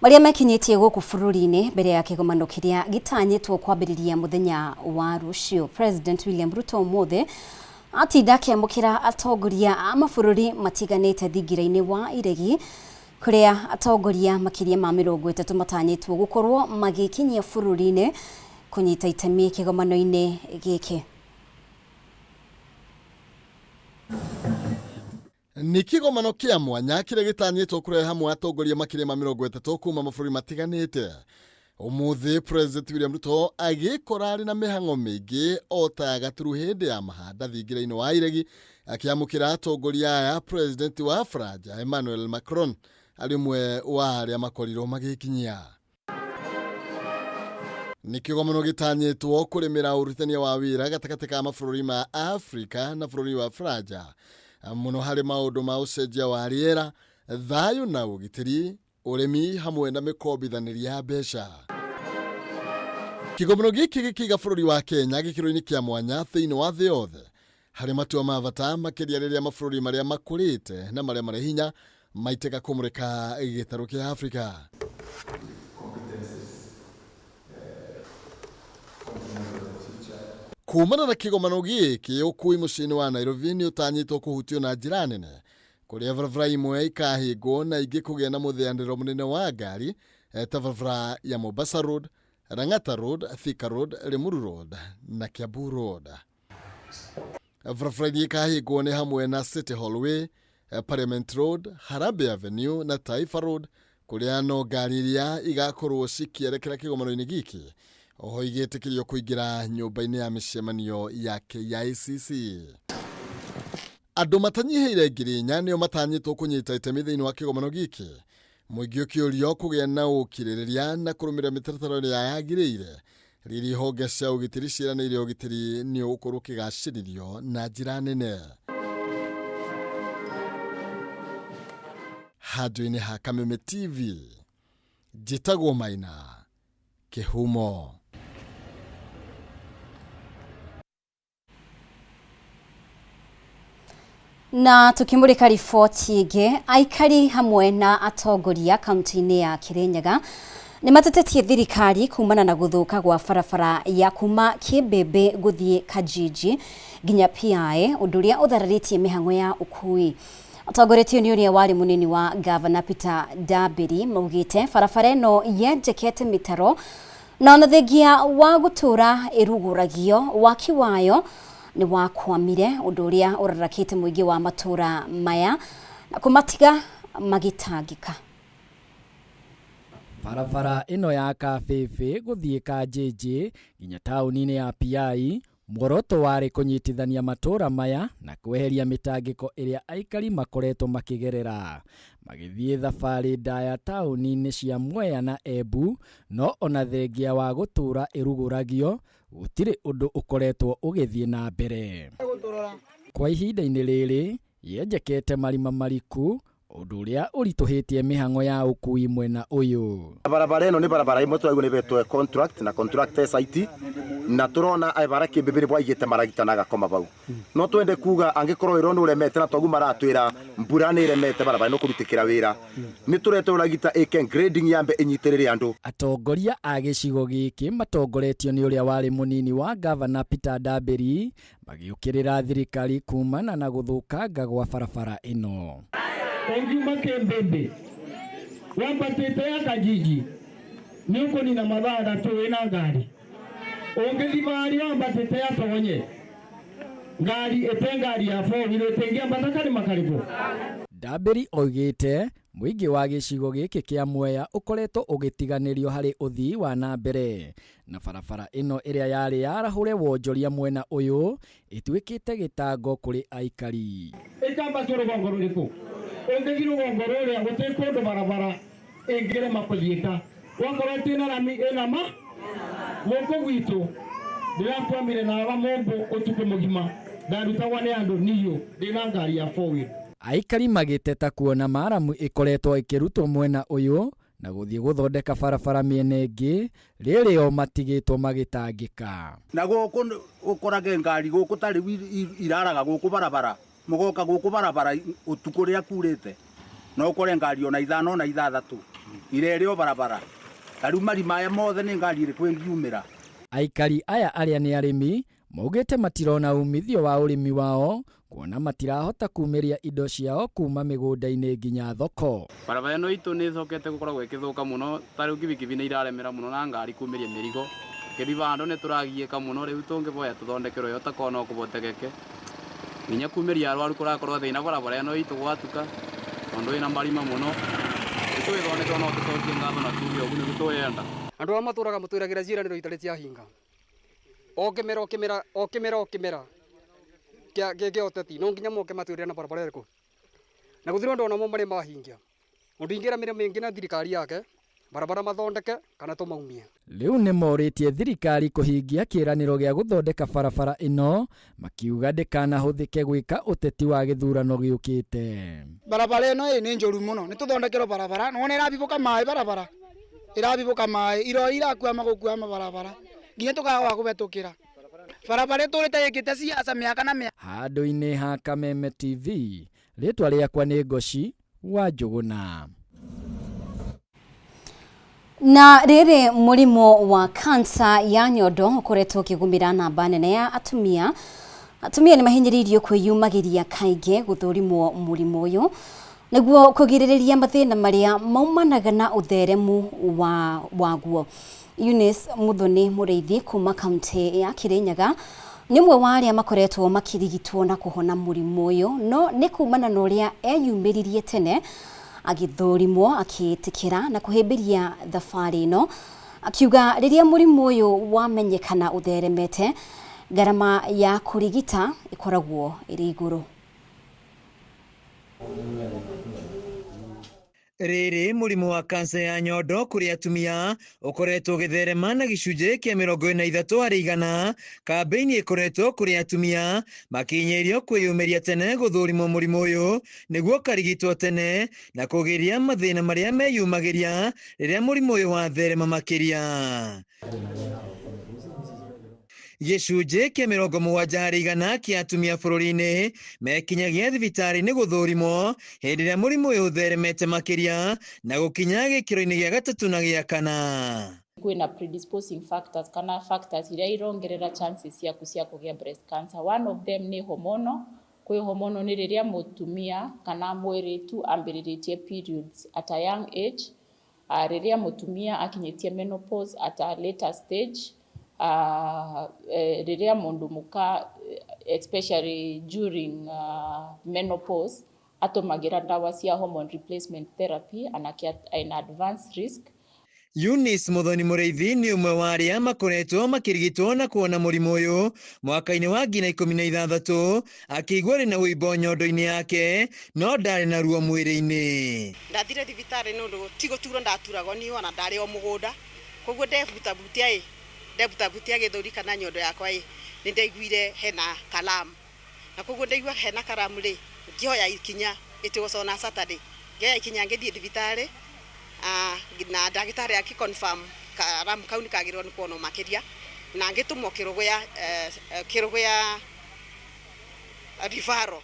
marĩa mekinyĩtie gũkũ bũrũri-inĩ mbere ya kĩgomano kĩrĩa gĩtanyĩtwo kwambĩrĩria mũthenya wa rũciũ. President William Ruto ũmũthĩ atinda akĩamũkĩra atongoria a mabũrũri matiganĩte thingira-inĩ wa iregi, kũrĩa atongoria makĩria ma 30 matanyĩtwo gũkorwo magĩkinyia bũrũri-inĩ kũnyita itemi kĩgomano-inĩ gĩkĩ. Nĩ kĩgomano kĩa mwanya kĩrĩa gĩtanyĩtwo kũrehe hamwe atongoria makĩria ma 30 kuma mabũrũri matiganĩte. Ũmũthĩ President William Ruto agĩkora arĩ na mĩhang'o mĩingĩ o ta gaturu hĩndĩ ya mahanda thingira-inĩ wa iregi akĩamũkĩra atongoria aya. President wa Faranja Emmanuel Macron arĩ ũmwe wa arĩa makorirwo magĩkinyia. Nĩ kĩgomano gĩtanyĩtwo kũrĩmĩra ũrutithania wa wĩra gatagatĩ ka mabũrũri ma Afrika na bũrũri wa Faranja, mũno harĩ maũndũ ma ũcenjia wa rĩera, thayũ na ũgitĩri, ũrĩmi hamwe na mĩkombithanĩrie ya mbeca. Kĩgomano gĩkĩ gĩkĩiga bũrũri wa Kenya gĩkĩro-inĩ kĩa mwanya thĩinĩ wa thĩ yothe harĩ matua ma bata, makĩria rĩrĩa mabũrũri marĩa makũrĩte na marĩa marĩ hinya maitĩka kũmũrĩka gĩtarũ kĩa Afrika. Kumana na kĩgomano gĩkĩ, ũkui mũciĩ-inĩ wa Nairobi nĩ ũtanyĩtwo kũhutio na njĩra nene, kũrĩa barabara imwe ikahingwo na ingĩ kũgĩa na mũtheanĩro mũnene wa ngari ta barabara ya Mombasa Road, Lang'ata Road, Thika Road, Limuru Road na Kiambu Road. Barabara iria ikahingwo nĩ hamwe na City Hall Way, Parliament Road, Harambee Avenue na Taifa Road, kũrĩa no ngari iria igakorwo cikĩerekera kĩgomano-inĩ gĩkĩ oho igĩtĩkĩrio kũingĩra nyũmba-inĩ ya mĩcemanio ya KICC. Andũ matanyihĩire 4,000 nĩo matanyĩtwo kũnyita itemi thĩinĩ wa kĩgomano gĩkĩ, mũingĩ ũkĩũrio kũgĩa na ũkirĩrĩria na kũrũmĩrĩra mĩtaratara ĩrĩa yagĩrĩire rĩrĩa ihonge cia ũgitĩri ciĩranĩire ũgitĩri nĩ ũgũkorwo ũkĩgacĩrithio na njĩra nene. Handũ-inĩ ha Kameme TV, njĩtagwo Maina Kĩhumo. Na tukimurika riboti ĩngĩ, aikari hamwe na atongoria kaunti-inĩ ya Kirinyaga nĩ matetetie thirikari kumana na gũthũka gwa barabara ya kuma Kĩmbĩmbĩ gũthiĩ Kajiji nginya PI, ũndũ ũrĩa ũthararĩtie mĩhang'o ya ũkui. Atongoretio nĩ ũrĩa warĩ mũnini wa gavana Peter Ndambiri, maugĩte barabara ĩno yenjekete mĩtaro na ona thengia wa gũtũra ĩrugũragio, waki wayo nĩ wakwamire, ũndũ ũrĩa ũrarakĩte mũingĩ wa matũra maya na kũmatiga magĩtangĩka. Barabara ĩno ya Kabĩbĩ gũthiĩ Kanjĩnjĩ nginya taũni-inĩ ya Piai, muoroto warĩ kũnyitithania matũra maya na kweheria mĩtangĩko ĩrĩa aikari makoretwo makĩgerera magĩthiĩ thabarĩ ndaya taũni-inĩ cia Mwea na Embu, no ona thengia wa gũtũra ĩrugũragio gũtirĩ ũndũ ũkoretwo ũgĩthiĩ na mbere. Kwa ihinda-inĩ rĩrĩ yenjekete marima mariku, ũndũ ũrĩa ũritũhĩtie mĩhang'o ya ũkui mwena ũyũ. Barabara ĩno nĩ barabara ĩmwe tũraigua nĩ ĩhetwo contract na contract e site, na tũrona bara Kĩmbĩmbĩ nĩ bwaigĩte maragita na agakoma bau. No twende kuga angĩkorwo wĩra nĩ ũremete na toguo maratwĩra mbura nĩ ĩremete barabara ĩno kũrutĩkĩra wĩra, nĩ tũrete ragita ĩke grading yambe ĩnyitĩrĩre andũ. Atongoria a gĩcigo gĩkĩ matongoretio nĩ ũrĩa warĩ mũnini wa gavana Peter Ndambĩri magĩũkĩrĩra thirikari kumana na gũthũkanga gwa barabara ĩno. Ũngiuma Kĩmbĩmbĩ wambatĩte ya Kajiji nĩ ũkũnina mathaa 3 wĩna ngari. Ũngĩthiĩ barĩa wambatĩte ya Togonye ngari ĩte ngari ya four wheel ĩtĩngĩambata karĩma karĩkũ. Ndambĩri oigĩte mũingĩ wa gĩcigo gĩkĩ kĩa Mwea ũkoretwo ũgĩtiganĩrio harĩ ũthii wa na mbere, na barabara ĩno ĩrĩa yarĩ yarahũre wonjoria mwena ũyũ ĩtuĩkĩte gĩtango kũrĩ aikari. Ĩkambatio rũgongo rũrĩkũ? Ũngĩthiĩ rũgongo rũrĩa gũtirĩ kũndũ barabara ĩngĩrema kũthiĩka, wakorwo ĩtĩ na rami ĩna ma gũkũ gwitũ ndĩrakwamire na wa mũmbũ ũtukũ mũgima ndarutagwo nĩ andũ niũ ndĩna ngari ya four wheel. Aikari magĩteta kuona maramu ĩkoretwo ĩkĩrutwo mwena ũyũ na gũthiĩ gũthondeka barabara mĩena ĩngĩ rĩrĩ o matigĩtwo magĩtangĩka. Na gũkũ ũkorage ngari gũkũ ta rĩu iraraga gũkũ barabara, mũgoka gũkũ barabara ũtukũ rĩrĩa kurĩte, no ũkore ngari ona 5 ona 6 irerĩ o barabara. Ta rĩu marima maya mothe nĩ ngari ĩrĩkũ ĩngiumĩra? Aikari aya arĩa nĩ arĩmi maugĩte matirona umithio wa ũrĩmi wao kuona matirahota kumĩria indo ciao kuma mĩgũnda-inĩ nginya thoko. Barabara ĩno itũ nĩ ĩcokete gũkoragwo ĩkĩthũka mũno, ta rĩu kibikibi nĩ iraremera mũno na ngari kumĩria mĩrigo. Kĩthi handũ nĩ tũragiĩka mũno, rĩu tũngĩboya tũthondekerwo yo ta korwo no kũhotekeke. Nginya kumĩria arwaru kũrakorwo thĩna barabara ĩno itũ gwatuka, tondũ ĩna marima mũno. Tũgĩthondekerwo no tũcokie ngatho na tuge ũguo nĩguo tũrenda. Andũ arĩa matũraga matwĩragĩra ciĩranĩro itarĩ cia hinga. O kĩmera, o kĩmera, o kĩmera, o kĩmera kĩa ũteti, no nginya moke matwĩrĩre na barabara ĩrĩkũ. Na gũtirĩ ũndũ ona ũmwe marĩ mahingia. Ũndũ ingĩra mĩrĩmo ĩngĩ na thirikari yake, barabara mathondeke kana tũmaumie. Rĩu nĩ morĩtie thirikari kũhingia kĩĩranĩro gĩa gũthondeka barabara ĩno, makiuga ndĩkanahũthĩke gwĩka ũteti wa gĩthurano gĩũkĩte. Barabara ĩno ĩ nĩ njũru mũno, nĩ tũthondekerwo barabara, nĩwona ĩrabibũka maĩ barabara, ĩrabibũka maĩ, irori irakwama gũkwama barabara, nginya tũkaga gwa kũhetũkĩra. Barabara ĩtũrĩte ĩkĩte siasa mĩaka na mĩaka. Handũ-inĩ ha Kameme TV, rĩtwa rĩakwa nĩ Ngoci wa Njũgũna. Na rĩrĩ mũrimũ wa kansa ya nyondo ũkoretwo ũkĩgũmĩra namba nene ya atumia. Atumia nĩ mahinyĩrĩirio kwĩyumagĩria kaingĩ gũthũrimwo mũrimũ ũyũ nĩguo kũgirĩrĩria mathĩna marĩa maumanaga na ũtheremu wa waguo. Eunice Muthoni Mũrĩithi kuma kaunti ya Kirinyaga nĩ ũmwe wa arĩa makoretwo makĩrigitwo na kũhona mũrimũ ũyũ, no nĩ kumana na ũrĩa eyumĩririe tene agĩthũrimwo akĩĩtĩkĩra na kũhĩmbĩria thabarĩ ĩno, akiuga rĩrĩa mũrimũ ũyũ wamenyekana ũtheremete, ngarama ya kũrigita ĩkoragwo ĩrĩ igũrũ. Rĩrĩ mũrimũ wa kansa ya nyondo kũrĩ atumia ũkoretwo ũgĩtherema na gĩcunjĩ kĩa 43 harĩ igana. Kambĩini ĩkoretwo kũrĩ atumia makinyĩirio kwĩyumĩria tene gũthũrimwo mũrimũ ũyũ nĩguo ũkarigitwo tene na kũgiria mathĩna marĩa meyumagĩria rĩrĩa mũrimũ ũyũ watherema makĩria. Gĩcunjĩ kĩa 70 harĩ igana kĩa atumia bũrũri-inĩ mekinyagia thibitarĩ-inĩ gũthũrimwo hĩndĩ ĩrĩa mũrimũ ũyũ ũtheremete makĩria na gũkinya gĩkĩro-inĩ gĩa gatatũ na gĩa kana. Kwĩna predisposing factors kana factors iria irongerera chances ciaku cia kũgĩa breast cancer. One of them nĩ hormonal. Kwĩ hormonal nĩ rĩrĩa mũtumia kana mwĩrĩtu ambĩrĩrĩtie periods at a young age, rĩrĩa mũtumia akinyĩtie menopause at a later stage, rĩrĩa mũndũ mũka especially during menopause atũmagĩra ndawa cia hormone replacement therapy anake in advanced risk. Eunice Muthoni Mũrĩithi nĩ ũmwe wa arĩa makoretwo makĩrigitwo na kuona mũrimũ ũyũ mwaka-inĩ wa 2016, akĩigua arĩ na ũimbo nyondo-inĩ yake no ndarĩ na ruo mwĩrĩ-inĩ. Ndathire thibitarĩ nĩ ũndũ ti gũturwo ndaturagwo niĩ ona ndarĩ o mũgũnda, koguo ndebutabutia ĩ ndebutabutia gĩthũri kana nyondo yakwa ĩ nĩ ndaiguire hena kalamu, na koguo ndaigua hena karamu rĩ ngĩoya ikinya, it was on a Saturday, ngĩoya ikinya ngĩthiĩ thibitarĩ, na ndagĩtarĩ akĩ confirm karamu kau nĩ kagĩrĩirwo nĩ kuonwo makĩria, na ngĩtũmwo Kĩrũgũya referral.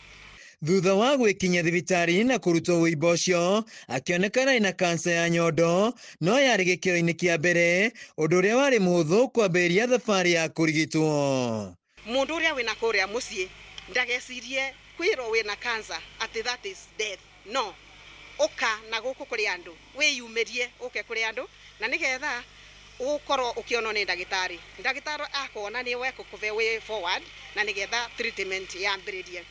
Thutha wa gwĩkinyia thibitarĩ na kũrutwo ũimbo ũcio, akĩonekana ena kansa ya nyondo no yarĩ gĩkĩro-inĩ kĩa mbere, ũndũ ũrĩa warĩ mũhũthũ kwambĩrĩria thabarĩ ya kũrigitwo. Mũndũ ũrĩa wĩna kũrĩa mũciĩ ndagecirie kwĩrwo wĩna cancer atĩ that is death. No ũka na gũkũ kũrĩ andũ, wĩyumĩrie ũke kũrĩ andũ na nĩgetha ũkorwo ũkĩonwo nĩ ndagĩtarĩ. Ndagĩtarĩ akuona nĩ wekũkũbe way forward na nĩgetha treatment yambĩrĩrie.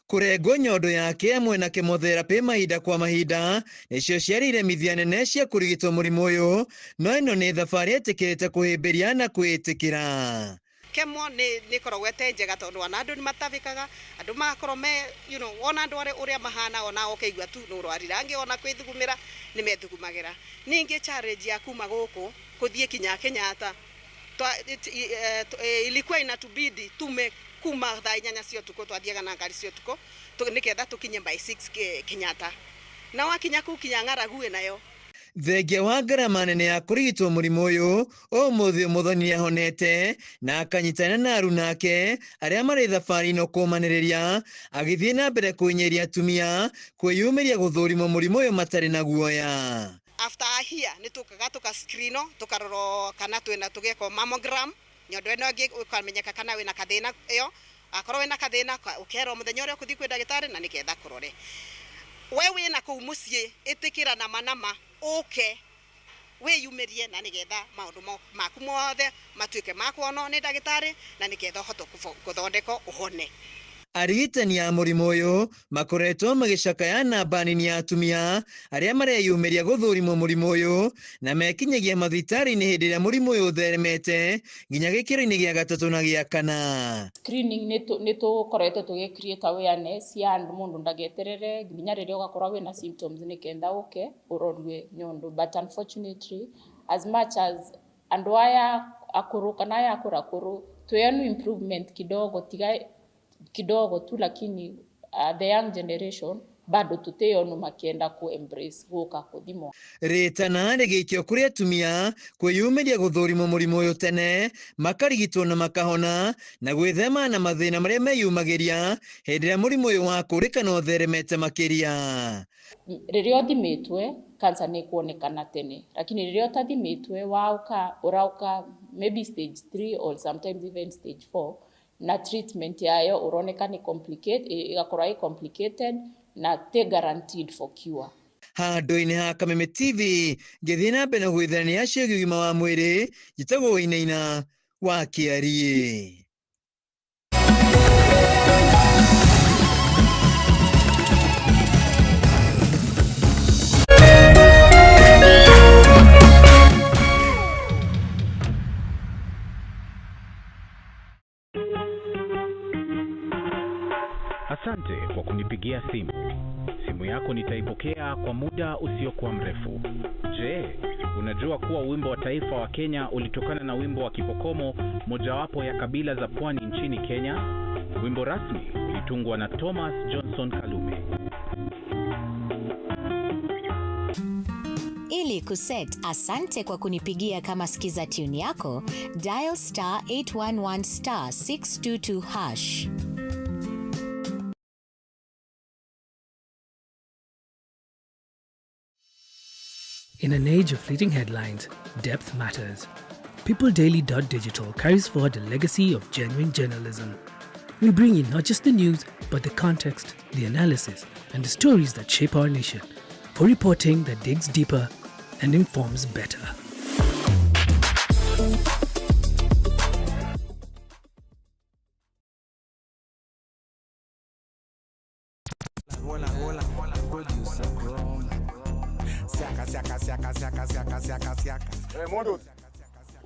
Kũrengwo nyondo yake hamwe na chemotherapy mahinda kwa mahinda nĩcio ciarĩ iremithia nene cia kũrigitwo mũrimũ ũyũ, no ĩno nĩ thabarĩ etĩkĩrĩte kũhĩmbĩria na kwĩĩtĩkĩra. Kemo nĩ ĩkoragwo ĩte njega tondũ ona andũ nĩ matavĩkaga, andũ magakorwo me, you know, ona andũ arĩa ũrĩa mahana ona ũkaigua tu nĩ ũrwarire, angĩ ona kwĩthugumĩra nĩ methugumagĩra. Ningĩ challenge ya kuma gũkũ kũthiĩ kinya Kenyatta ilikuwa inatubidi tume kuma thaa 8 cia ũtukũ, twathiaga na ngari cia ũtukũ nĩgetha tũkinye by 6 Kenyatta, na wakinya kũu kinya ng'aragu ĩnayo. Thengia wa ngarama nene ya kũrigitwo mũrimũ ũyũ, ũmũthĩ Muthoni nĩahonete na akanyitana na aruna ake arĩa marĩ thabarĩ ĩno kũmanĩrĩria, agĩthiĩ na mbere kũhinyĩrĩria atumia kwĩyumĩria gũthũrimwo mũrimũ ũyũ matarĩ na guoya. After a year nĩ tũkaga tũka screen-o, tũkarorwo kana twĩna tũgekwo mammogram, nyondo ĩno ĩngĩ ũkamenyeka kana wĩna kathĩna ĩyo, akorwo wĩna kathĩna ũkerwo mũthenya ũrĩa ũkũthiĩ kwĩ ndagĩtarĩ na nĩgetha akũrore. We wĩna kũu mũciĩ ĩtĩkĩra nama nama ũke wĩyumĩrie na nĩgetha maũndũ maku mothe matuĩke ma kuonwo nĩ ndagĩtarĩ na nĩgetha ũhote gũthondekwo ũhone. Arigitani a mũrimũ ũyũ makoretwo magĩcakaya namba nini ya atumia arĩa mareyumĩria gũthũrimwo mũrimũ ũyũ na mekinyagia mathibitarĩ-inĩ hĩndĩ ĩrĩa mũrimũ ũyũ ũtheremete nginya gĩkĩro-inĩ gĩa gatatũ na gĩa kana. Screening nĩ tũkoretwo tũgĩ create awareness ya andũ mũndũ ndageterere nginya rĩrĩa ũgakorwo wĩna symptoms nĩkenda ũke ũrorwe nyondo, but unfortunately as much as andũ aya akũrũ kana aya akũrakũrũ twĩonu improvement kidogo tiga kidogo tu, lakini the young generation Bado tutiyonu makienda ku embrace guka kuthimwo. Rĩtana rĩgĩikio kũrĩ atumia kwĩyumĩria gũthũrimwo mũrimũ ũyũ tene, makarigitwo na makahona, na gwĩthema na mathĩna marĩa meyumagĩria hĩndĩ ĩrĩa mũrimũ ũyũ wa kũrĩkana ũtheremete makĩria. Rĩrĩa ũthimĩtwe cancer nĩ ĩkuonekana tene, lakini rĩrĩa ũtathimĩtwe waũka ũraũka maybe stage 3 or sometimes even stage 4, na treatment yayo ũroneka nĩ complicate, ĩgakorwo ĩ complicated na ti guaranteed for cure. Handũ-inĩ ha Kameme TV ngĩthiĩ na mbere na gwĩthania ciĩgiĩ ũgima wa mwĩrĩ, njĩtagwo Wainaina wa Kĩariĩ. Asante kwa kunipigia simu. Simu yako nitaipokea kwa muda usiokuwa mrefu. Je, unajua kuwa wimbo wa taifa wa Kenya ulitokana na wimbo wa Kipokomo, mojawapo ya kabila za pwani nchini Kenya? Wimbo rasmi ulitungwa na Thomas Johnson Kalume. Ili kuset asante kwa kunipigia kama skiza tune yako, dial star 811 star 622 hash. In an age of fleeting headlines, depth matters. PeopleDaily.digital carries forward a legacy of genuine journalism. We bring you not just the news, but the context, the analysis, and the stories that shape our nation, for reporting that digs deeper and informs better.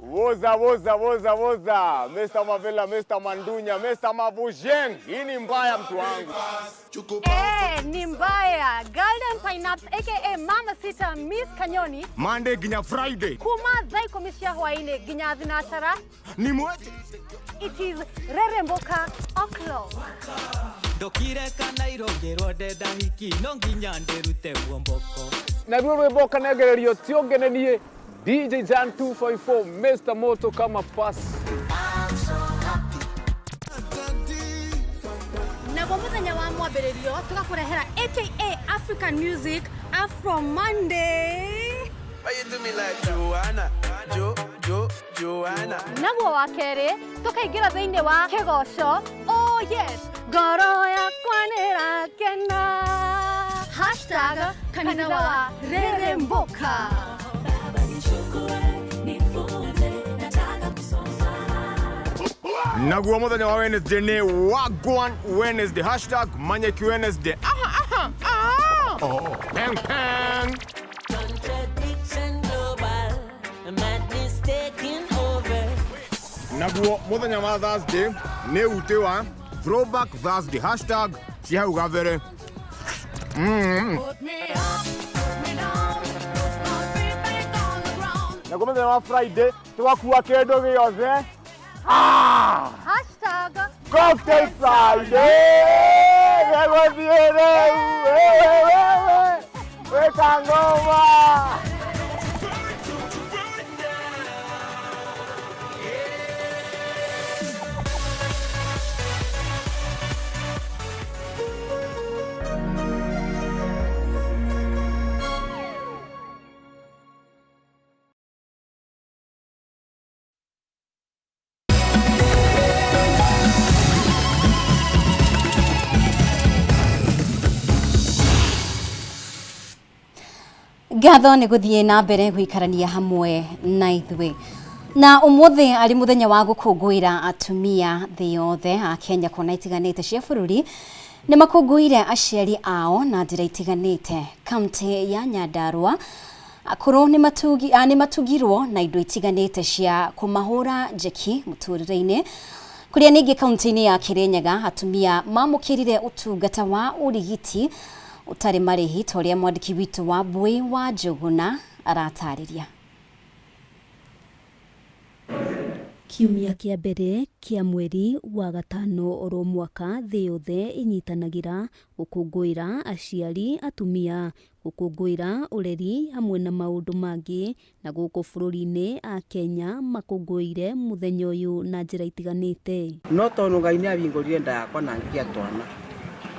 Woza, woza, woza, woza. Mr. Mavela, Mr. Mandunya, Mr. Mavujeng. Hii ni mbaya mtu wangu. Ni mbaya. Golden Pineapple aka Mama Sita Miss Kanyoni. Monday ginya Friday. Kuma thaa ikumi cia hwaini ginya thinacara. Ni mwete. It is Reremboka o'clock. Ndokire kana irongĩrwo ndenda hiki no nginya ndĩrute muomboko. Naruo rwĩmbo kanengererio ti ũngenenie DJ Jan 254 Mr. Moto kama pass. Naguo muthenya wa mwambĩrĩrio tũgakũrehera aka African Music Afro Monday. Why you do me like Joanna? Jo, Jo, Joanna. Naguo wa kerĩ tũkaingĩra thĩinĩ wa kĩgoco. Oh yes, ngoro yakwa nĩrakena. Hashtag kanitha wa Reremboka. Naguo muthenya wa Wednesday ni Wagwan Wednesday. Hashtag Manyeki Wednesday. Aha, aha, aha. Oh, peng, peng. Contradiction global, madness taking over. Naguo muthenya wa Thursday ni ute wa Throwback Thursday. Hashtag cia hau gabere. Put me up, put me down, put my feet back on the ground. Naguo muthenya wa Friday tugakua kindu giothe. Hashtag Cocktail Friday. Gegũthiĩ rĩu. Wĩka ngoma. Ngatho nĩ gũthiĩ na mbere gũikarania hamwe na ithuĩ. Na ũmũthĩ arĩ mũthenya wa gũkũngũĩra atumia thĩ yothe a Kenya kona itiganĩte cia bũrũri nĩ makũngũĩire aciari ao na njĩra itiganĩte. Kaunti ya Nyandarua akũrũ nĩ matugirwo na indo itiganĩte cia kũmahũra njeki mũtũrĩre-inĩ. Kũrĩa ningĩ kaunti-inĩ ya Kirinyaga atumia mamũkĩrire ũtungata wa ũrigiti ũtarĩ marĩhi ta ũrĩa mwandĩki witũ wa Mbui wa Njũgũna aratarĩria. Kiumia kĩa mbere kĩa mweri wa gatano oro mwaka thĩ yothe ĩnyitanagĩra gũkũngũĩra aciari atumia, gũkũngũĩra ũreri hamwe na maũndũ mangĩ, na gũkũ bũrũri-inĩ a Kenya makũngũĩire mũthenya ũyũ na njĩra itiganĩte. No tondũ Ngai nĩ ahingũrire nda yakwa na ngĩgĩa twana,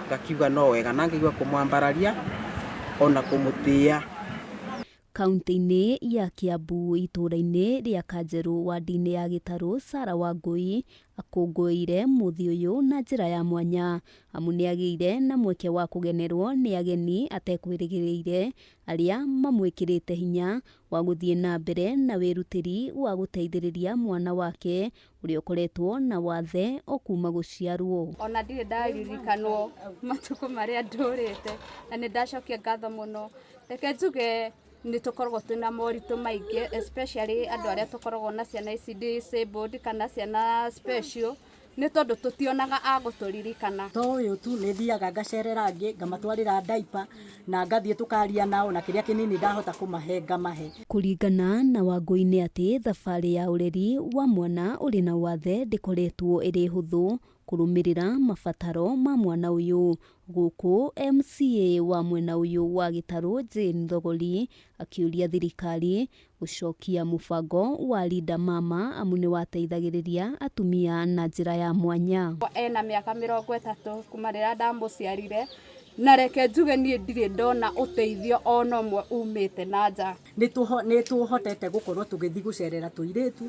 ngakiuga no wega na ngĩigua kũmwambararia ona kũmũtĩa. Kauntĩ-inĩ ya Kiambu itũũra-inĩ rĩa Kanjerũ wandi-inĩ ya Gĩtarũ, Sarah Wangũi akũngũĩire mũthĩ ũyũ na njĩra ya mwanya amu nĩagĩire na mweke wa kũgenerwo nĩ ageni atekwĩrĩgĩrĩire arĩa mamwĩkĩrĩte hinya wa gũthiĩ na mbere na wĩrutĩri wa gũteithĩrĩria mwana wake ũrĩa ũkoretwo na wathe o kuma gũciarwo. Ona ndirĩ ndaririkanwo matukũ marĩa ndũrĩte na nĩ ndacokia ngatho mũno. Reke njuge nĩ tũkoragwo twĩna moritũ maingĩ, especially andũ arĩa tũkoragwo na ciana ici disabled kana ciana special, nĩ tondũ tũtionaga a gũtũririkana. To ũyũ tu, nĩ thiaga ngacerera angĩ, ngamatwarĩra diaper na ngathiĩ tũkaria nao na kĩrĩa kĩnini ndahota kũmahe ngamahe. Kũringana na Wangũi nĩ atĩ thabarĩ ya ũreri wa mwana ũrĩ na wathe ndĩkoretwo ĩrĩ hũthũ kũrũmĩrĩra mabataro ma mwana ũyũ. Gũkũ MCA wa mwena ũyũ wa Gĩtarũ Jane Thogori akĩũria thirikari gũcokia mũbango wa Linda Mama amu nĩ wateithagĩrĩria atumia na njĩra ya mwanya. Ena mĩaka 30 kuma rĩrĩa ndamũciarire, na reke njuge niĩ ndirĩ ndona ũteithio ona ũmwe umĩte na nja. Nĩ tũhotete gũkorwo tũgĩthiĩ gũcerera tũirĩtu,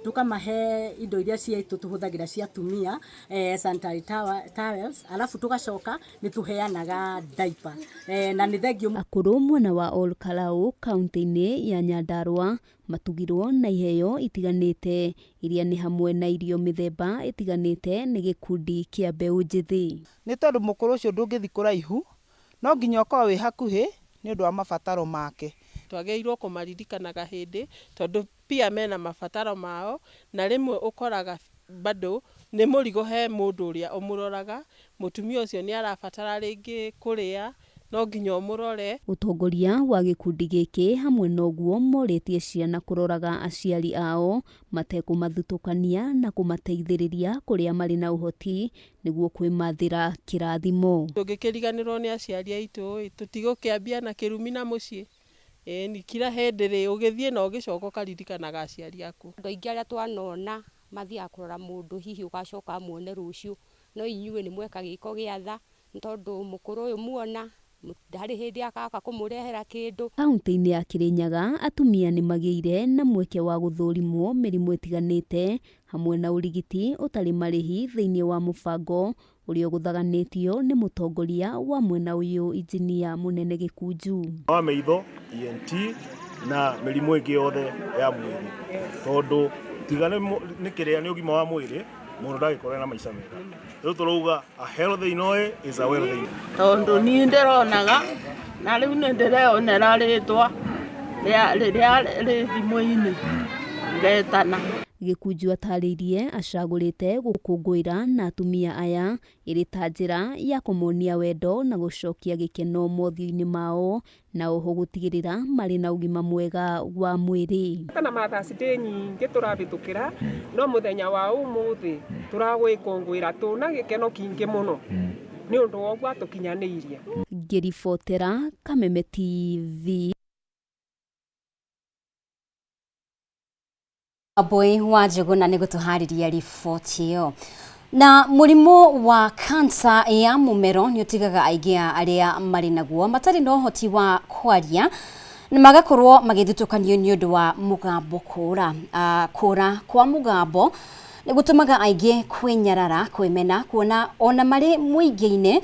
tũkamahe indo iria ciitũ tũhũthagĩra cia atumia, sanitary towels, alafu tũgacoka nĩ tũheanaga diaper. Na nĩ thengiũ. Akũrũ mwena wa Ol Kalou kaunti-inĩ ya Nyandarua matugirwo na iheo itiganĩte iria nĩ hamwe na irio mĩthemba ĩtiganĩte nĩ gĩkundi kĩa mbeũ njĩthĩ. Nĩ tondũ mũkũrũ ũcio ndũngĩthiĩ kũraihu, no nginya ũkorwo wĩ hakuhĩ nĩ ũndũ wa mabataro make. Twagĩrĩirwo kũmaririkanaga hĩndĩ tondũ pia mena mabataro mao, na rĩmwe ũkoraga bado nĩ mũrigo he mũndũ ũrĩa ũmũroraga, mũtumia ũcio nĩ arabatara rĩngĩ kũrĩa, no nginya ũmũrore. Ũtongoria wa gĩkundi gĩkĩ hamwe na ũguo morĩtie ciana kũroraga aciari ao matekũmathutũkania na kũmateithĩrĩria kũrĩa marĩ na ũhoti nĩguo kwĩmathĩra kĩrathimo. Tũngĩkĩriganĩrwo nĩ aciari aitũ ĩ, tũtigũkĩambia na kĩrumi na mũciĩ. Ĩni kila hĩndĩ rĩ ũgĩthiĩ na ũgĩcoka ũkaririkanaga aciari aku. Andũ aingĩ arĩa twanona mathiaga kũrora mũndũ hihi ũgacoka amuone rũciũ, no inyuĩ nĩ mweka gĩko gĩa tha nĩ tondũ mũkũrũ ũyũ muona ndarĩ hĩndĩ akaka kũmũrehera kĩndũ. Kaunti-inĩ ya Kirinyaga atumia nĩ magĩire na mweke wa gũthũrimwo mĩrimũ ĩtiganĩte hamwe na ũrigiti ũtarĩ marĩhi thĩinĩ wa mũbango ũrĩa ũgũthaganĩtio nĩ mũtongoria wa mwena ũyũ injinia mũnene Gĩkunju. Wa maitho, ENT na mĩrimũ ĩngĩ yothe ya mwĩrĩ, tondũ tiga nĩ kĩrĩa nĩ ũgima wa mwĩrĩ mũndũ ndangĩkorwo na maica mega. Rĩu tũrauga a healthy Inoe is a wealthy. Tondũ niĩ ndĩronaga na rĩu nĩ ndĩreonera rĩtwa rĩrĩa rĩ thimũ-inĩ ngetana. Gĩkunju atarĩirie acagũrĩte gũkũngũĩra na atumia aya ĩrĩ ta njĩra ya kũmonia wendo na gũcokia gĩkeno mothiũ-inĩ mao na oho gũtigĩrĩra marĩ na ũgima mwega wa mwĩrĩ. Kana Mother's Day nyingĩ tũrabĩtũkĩra, no mũthenya wa ũmũthĩ tũragwĩkũngũĩra tũna gĩkeno kĩingĩ mũno nĩ ũndũ wa ũguo atũkinyanĩirie. Ngĩribotera Kameme TV. Wambui wa Njuguna nĩ gũtũharĩria riboti ĩyo. Na mũrimũ wa kansa ya mũmero nĩ ũtigaga aingĩ a arĩa marĩ naguo matarĩ na ũhoti wa kwaria na magakorwo magĩthutũkanio nĩ ũndũ wa mũgambo kũra. Kũra kwa mũgambo nĩ gũtũmaga aingĩ kwĩnyarara, kwĩmena, kuona ona marĩ mũingĩ-inĩ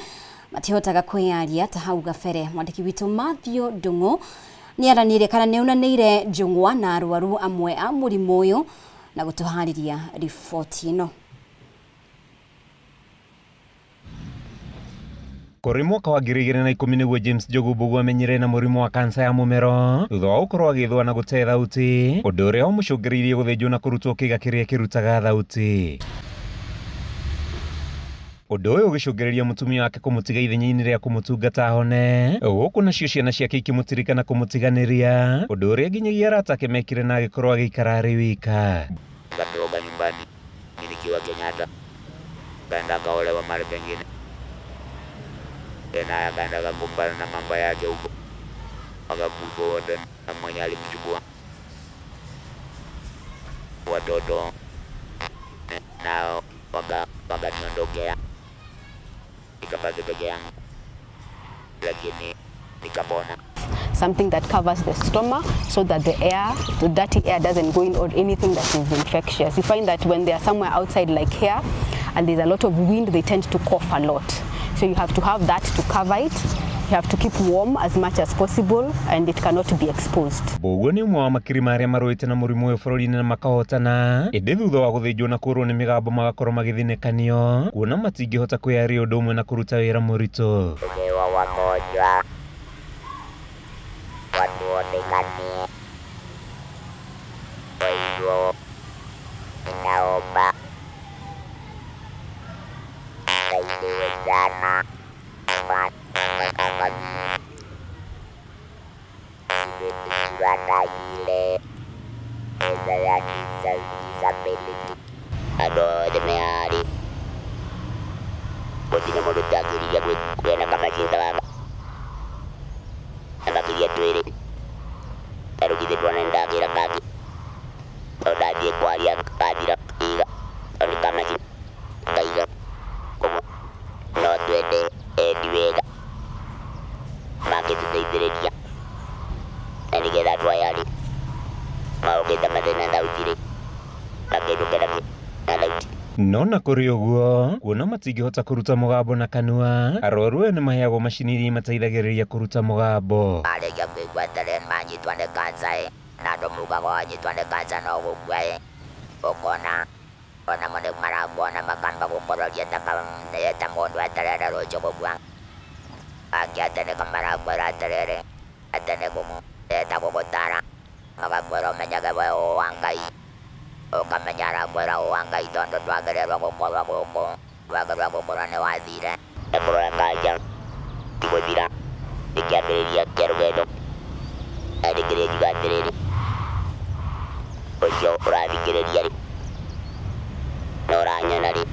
matihotaga kwĩyaria ta hau gabere. Mwandĩki witũ Matthew Ndung'u nĩ aranĩire kana nĩ aunanĩire njũng'wa na arwaru amwe a mũrimũ ũyũ na gũtũharĩria riboti ĩno. Kũrĩ mwaka wa 2010 nĩguo James Njogu Mbũgua amenyire na mũrimũ wa kansa ya mũmero thutha wa gũkorwo agĩthũa na gũte thauti, ũndũ ũrĩa wamũcũngĩrĩirie gũthĩnjwo na kũrutwo kĩĩga kĩrĩa kĩrutaga thauti. Ũndũ ũyũ ũgĩcũngĩrĩria mũtumia wake kũmũtiga ithenya-inĩ rĩa kũmũtungata ahone, gũkũ nacio ciana ciake ikĩmũtirika na kũmũtiganĩria, ũndũ ũrĩa nginyagia arata ake mekire na agĩkorwo agĩikara arĩ wika. Nikatoroka nyumbani nikiwa Kenyatta, kaenda kaolewa mahali pengine, tena akaenda akakumbana na mambo yake huko, wakakufa wote na mwenye alimchukua watoto nao wakaniondokea, nikabaki peke yangu, lakini nikapona. Something that covers the stomach so that the air, the dirty air doesn't go in or anything that is infectious. You find that when they are somewhere outside like here and there's a lot of wind, they tend to cough a lot. So you have to have that to cover it. You have to keep warm as much as possible and it cannot be exposed. Mbũguo nĩ ũmwe wa makiri ma arĩa marũĩte na mũrimũ ũyũ bũrũri-inĩ na makahotana, ĩndĩ thutha wa gũthĩnjwo na kũũrwo nĩ mĩgambo magakorwo magĩthinĩkanio kuona matingĩhota kwĩyaria ũndũ ũmwe na kũruta wĩra mũritũ. Tukiwa wagonjwa watuonekanie. Kwa hivyo ninaomba saidiwe sana kama nikiwa na ile pesa ya disability andũ othe meharĩ gũtirĩ mũndũ ũtangĩriria kwĩna kamacini ta gaka na makĩria twĩrĩ ta rĩu githĩ ndwona nĩndagĩra kangĩ tondũ ndathiĩ kwaria gathira iga tondũ nĩ kamacini kaiga koguo no twende endi wega mangĩtũteithĩrĩria na nĩgetha andũ aya rĩ maũkĩte mathĩna na thauti rĩ makĩndũke na thauti. No na kũrĩ ũguo, kuona matingĩhota kũruta mũgambo na kanua, arwaru aya nĩmaheagwo macini iria imateithagĩrĩria kũruta mũgambo. Marĩkia kũigua atĩrĩ manyitwo nĩ kansa ĩ na andũ maugaga wanyitwo nĩ kansa no gũkua ĩ ũkona onamo nĩ marakuona makamba gũkũroria ta mũndũ etereire rũciũ gũkua angĩ atĩ nĩko marakwĩra atĩrĩrĩ atĩ nĩ ta gũgũtara magakwĩra ũmenyage we ũ wa Ngai ũkamenya arakwĩra ũ wa Ngai tondũ ndwagĩrĩirwo gũkorwo gũkũ ndwagĩrĩirwo gũkorwo nĩ wathire. Na kũrora kanja ti gũthira nĩ kĩambĩrĩria kĩa rũgendo na nĩkĩrĩa ngiuga atĩrĩrĩ ũcio ũrathikĩrĩria rĩ na ũranyona rĩ.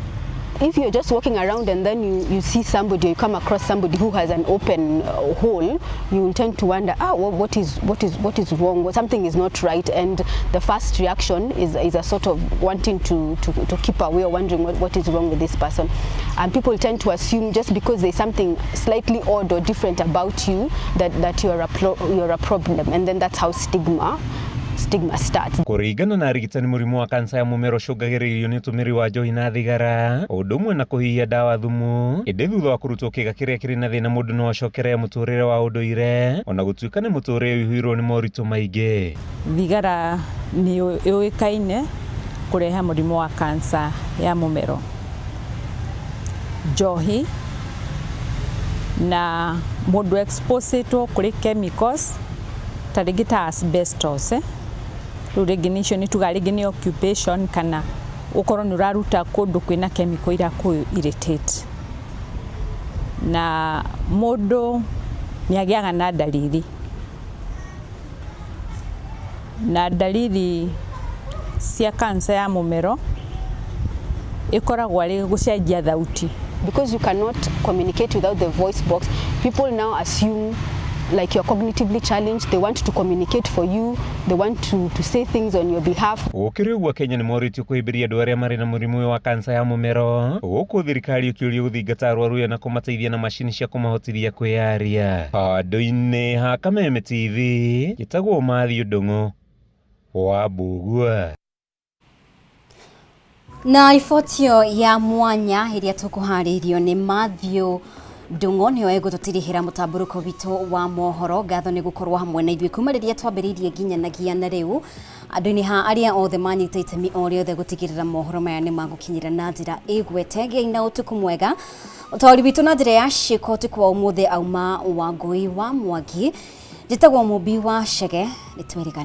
If you're just walking around and then you see somebody, or you come across somebody who has an open hole, you will tend to wonder, well, what is wrong? Well, something is not right. And the first reaction is a sort of wanting to keep away or wondering what is wrong with this person. And people tend to assume just because there's something slightly odd or different about you that you're a problem. And then that's how stigma starts. Kũringana na arigitani mũrimũ wa kansa ya mũmero ũcũngagĩrĩrio nĩ ũtũmĩri wa njohi na thigara ũndũ ũmwe na kũhihia ndawa thumu ĩndĩ thutha wa kũrutwo kĩĩga kĩrĩa kĩrĩ na thĩna mũndũ no acokerere mũtũrĩre wa ũndũire ona gũtuĩka nĩ mũtũrĩre ũihũirwo nĩ moritũ maingĩ. Thigara nĩ yũĩkaine kũrehe mũrimũ wa kansa ya mũmero, njohi na mũndũ exposetwo kũrĩ chemicals ta rĩngĩ ta asbestos rĩu rĩngĩ nĩcio nĩ tugaga rĩngĩ nĩ occupation kana ũkorwo nĩ ũraruta kũndũ kwĩna chemical iria kũ irritate na mũndũ nĩ agĩaga na dalili na dalili cia kansa ya mũmero ĩkoragwo arĩ gũcenjia thauti. Because you cannot communicate without the voice box, people now assume like you're cognitively challenged, they want to communicate for you, they want to say things on your behalf. Gũkĩrĩ ũguo Kenya nĩ morĩtio kũhĩmbĩria andũ arĩa marĩ na mũrimũ ũyũ wa kansa ya mũmero gũkũ thirikari ĩkĩũrio gũthingata arwaru aya na kũmateithia na macini cia kũmahotithia kwĩyaria. Handũ-inĩ ha Kameme TV njĩtagwo Matthew Ndung'u wa Mbũgua. Na riboti ĩyo ya mwanya ĩrĩa tũkũharĩirio nĩ Matthew Ndung'u nĩyo ĩgũtũtirihĩra mũtambũrũko witũ wa mohoro. Ngatho nĩ gũkorwo hamwe na ithuĩ kuma rĩrĩa twambĩrĩirie nginyanagia na rĩu. Andũ-inĩ ha arĩa othe manyita itemi o rĩothe gũtigĩrĩra mohoro maya nĩ magũkinyĩra na njĩra ĩgwete. Gĩai na ũtukũ mwega. Ũtaũri witũ na njĩra ya ciĩko ũtukũ wa ũmũthĩ auma Wangũi wa Mwangi. Njĩtagwo Mũmbi wa Chege, nĩ twerĩgana.